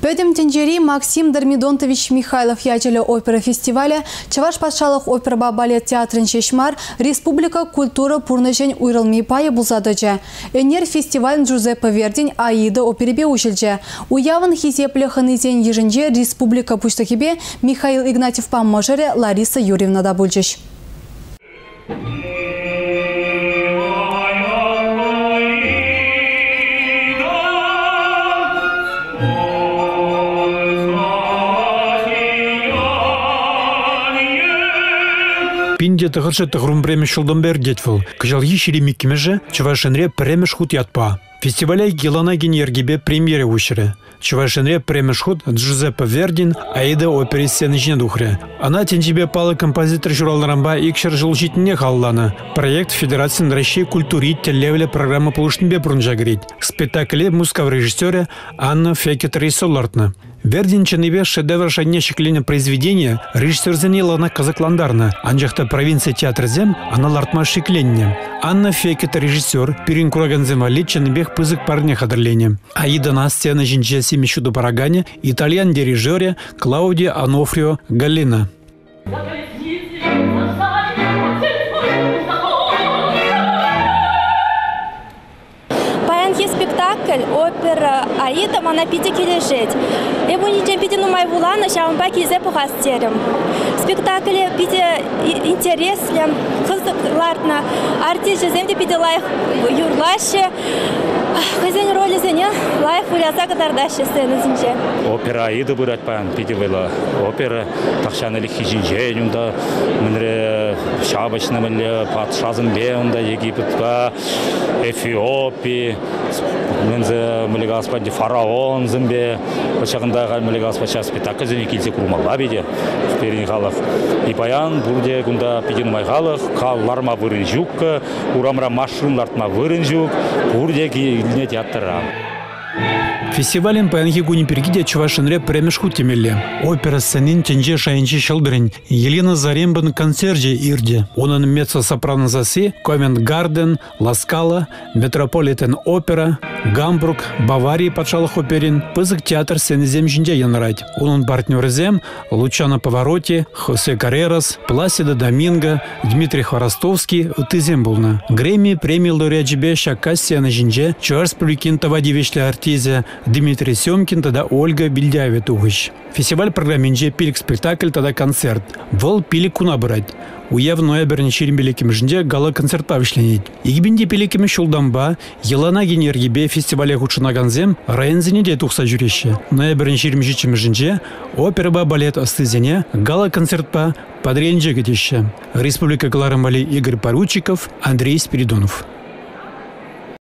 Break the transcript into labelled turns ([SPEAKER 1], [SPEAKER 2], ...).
[SPEAKER 1] Пӗтӗм тӗнчери Максим Дормидонтович Михайлов ячӗллӗ опера фестивалӗ Чӑваш патшалӑх оперӑпа балет театрӗн ҫеҫ мар, республика культура пурнӑҫӗн уйрӑлми пайӗ пулса тӑчӗ. Ӗнер фестиваль Джузеппе Вердин «Аида» оперипе уҫӑлчӗ. Уявӑн хисеплӗ хӑнисен йышӗнче республика Пуҫлӑхӗпе Михаил Игнатьевпа мӑшӑрӗ Лариса Юрьевна та пулчӗҫ.
[SPEAKER 2] Пинте тӑхӑршӗ тӑхӑрун ҫултан пӗр тет вӑл. Кӑҫалхи ҫирӗм иккӗмӗшӗ Чӑваш Енре пӗрремӗш хут ятпа. Фестивале йӑлана кӗнӗ йӗркепе премьера уҫрӗ. Чӑваш Енре пӗрремӗш хут Джузеппе Вердин «Аида» опери сцени ҫине тухрӗ. Ӑна тӗнчипе паллӑ композитор ҫуралнӑранпа икҫӗр ҫул ҫитнине халалланӑ. Проект Федерацин Раҫҫей культури тӗллевлӗ программа пулӑшнипе пурнӑҫа кӗрет. Спектакле Мускав режиссерӗ Анна Фекет режиссер лартнӑ. Вердин чӑннипе шедевр шайне ҫӗкленӗ произведение режиссерсене яланах кӑсӑклантарнӑ, анчах та провинци театрӗсем ӑна лартма шикленнӗ. Анна Фекет режиссер пирӗн куракансем валли чӑннипех пысӑк парне хатӗрленӗ. Аидӑна сцена ҫинче симӗс ҫутӑ параканӗ итальян дирижерӗ Клаудио Онофрио Галлина.
[SPEAKER 3] Паянхи спектакль, опера «Аида» мана питӗ килӗшет. Эп ун ҫинчен питӗ нумай вуланӑ, ҫавӑнпа килсе пӑхас терӗм. Спектакле питӗ интереслӗ, кӑсӑк лартнӑ. Артисчӗсем те питӗ лайӑх юрлаҫҫӗ. Хӑйсен ролӗсене лайӑх выляса кӑтартаҫҫӗ сцена ҫинче.
[SPEAKER 4] Опера «Аида» пырать паян питӗ вӑйлӑ. Опера тахҫан ӗлӗкхи ҫинчен унта мӗнре ҫапӑҫнӑ мӗнле патшасемпе унта Египетпа Эфиопи, мӗнле калас патне фараонсемпе ҫакӑнта халь мӗнле калас патша спектакльсене килсе курмалла питӗ пирӗн халӑх. И паян пурте кунта питӗ нумай халӑх, ларма вырӑн ҫук, урамра машин лартма вырӑн ҫук, пурте килнӗ театра.
[SPEAKER 2] Фестивалӗн паянхи кунӗ пирки те Чӑваш Енре пӗрремӗш хут темелле. Опера сценин тӗнче шайӗнчи ҫӑлтӑрӗн Елена Зарембӑн концерчӗ иртӗ. Унӑн меццо-сопрано сасси Ковент-Гарден, Ла Скала, Метрополитен опера, Гамбург, Бавари патшалӑх оперин пысӑк театр сценисем ҫинче янӑрать. Унӑн партнерӗсем Лучано Паваротти, Хосе Каррерас, Пласидо Доминго, Дмитрий Хворостовский ыттисем пулнӑ. Грэмми преми лауреачӗпе ҫак каҫ сцена ҫинче Чӑваш Республикин тава тивӗҫлӗ артисчӗ Дмитрий Семкин тата Ольга Бильдяева тухӗҫ. Фестиваль программинче пилӗк спектакль тата концерт. Вӑл пилӗк куна пырать. Уяв ноябрӗн 25-мӗшӗнче гала-концертпа вӗҫленет. 2005 ҫултанпа йӑлана кӗнӗ йӗркепе фестивале хутшӑнакансем районсене те тухса ҫӳреҫҫӗ. Ноябрӗн 27-мӗшӗнче оперӑпа балет ӑстисене гала-концертпа Патӑрьелӗнче кӗтеҫҫӗ. Республика кӑларӑм валли Игорь Поручиков, Андрей Спиридонов.